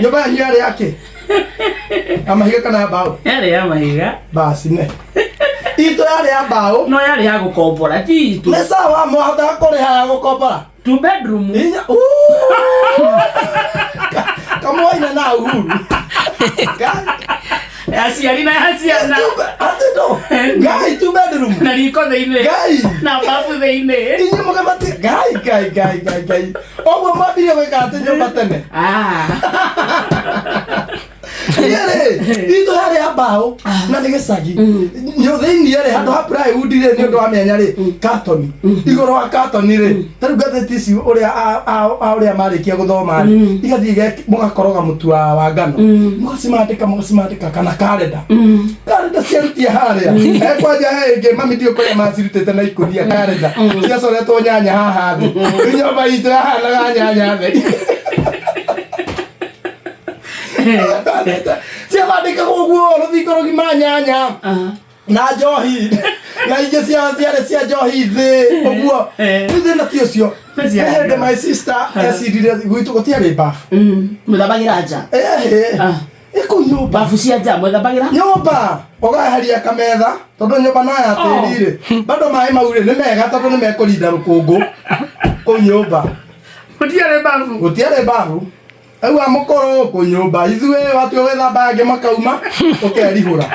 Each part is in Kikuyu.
Nyũmba yanyu yarĩ yake ya mahiga kana ya mbaũ? Yarĩ ya mahiga. Basi ne itũ yarĩ ya mbaũ. No yarĩ ya gũkombora, ti itũ. Nĩ sawa, mwahotaga kũrĩha ya gũkombora? Two bedroom. Inya kamwaina na Uhuru. Ya aciari na ya ciana. Atito ngai, two bedroom. Na riko thĩinĩ. Ngai. Na babu thĩinĩ. Inyuĩ mũgĩbati, ngai ngai ngai ngai ngai, ũguo mwambirie gwĩka atĩ nyũmba tene? Ah. Niĩ rĩ, itũ yarĩ ya mbaũ na nĩ gĩcagi. Nyũ thĩinĩ rĩ, handũ ha plywood rĩ, nĩ ũndũ wa mĩanya rĩ, katoni igũrũ wa katoni rĩ. Ta rĩu ngathĩti ici ũrĩa a ũrĩa marĩkia gũthoma rĩ, igathiĩ mũgakoroga mũtu wa ngano, mũgacimandĩka mũgacimandĩka kana karenda karenda ciarutia harĩa. Kwanja he ĩngĩ mami ndiũ kũrĩa macirutĩte na ikũnia, karenda ciacoretwo nyanya haha thĩ. Rĩu nyũmba itũ yahanaga nyanya theri ciabandĩkagwo ũguo rũthingo rũgima, nyanya na njohi, na ingĩ cia ciarĩ cia njohi thĩ ũguo. Rĩu thĩna ti ũcio. Cia He hĩndĩ my sister ecirire gwitũ gũtiarĩ bafu. Mwĩthambagĩra nja? Ehe. Ĩkũ nyũmba. Babu cia nja mwĩthambagĩra? Nyũmba ũgaeheria kametha, tondũ nyũmba no ya tĩri rĩ, bado maĩ mau rĩ nĩ mega tondũ nĩ mekũrinda rũkũngũ kũu nyũmba. Gũtiarĩ babu? Gũtiarĩ babu. Rĩu wa mũkũrũ kũ nyũmba ithuĩ watua gwĩthamba, angĩ makauma, ũkerihũra.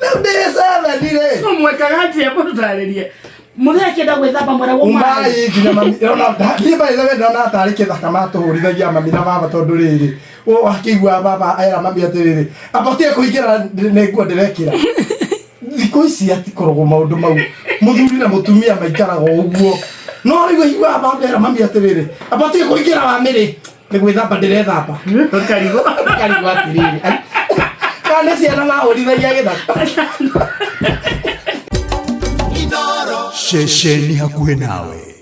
Rĩu ndĩ seveni rĩ. Mwekaga atĩa? Mũtũtarĩrie. Mũthee akĩenda gwĩthamba mweragwo maĩ? Umai nginya mami ona niĩ by the way ndona tarĩ kĩthaka matũhũrithagia mami na baba, tondũ rĩrĩ wakĩigua baba era mami atĩrĩrĩ, amba ũtige kũingĩra, nĩ nguo ndĩrekĩra. Thikũ ici atikoragwo maũndũ mau, mũthuri na mũtumia maikaraga o ũguo, no rĩu aiguaga baba era mami atĩrĩrĩ, amba ũtige kũingĩra wa mĩrĩ, nĩ gwĩthamba ndĩrethamba. Ũkarigwo. Karigwo atĩrĩrĩ, ai, kana nĩ ciana mahũrithagia gĩthaka. Ceceni hakuhĩ nawe.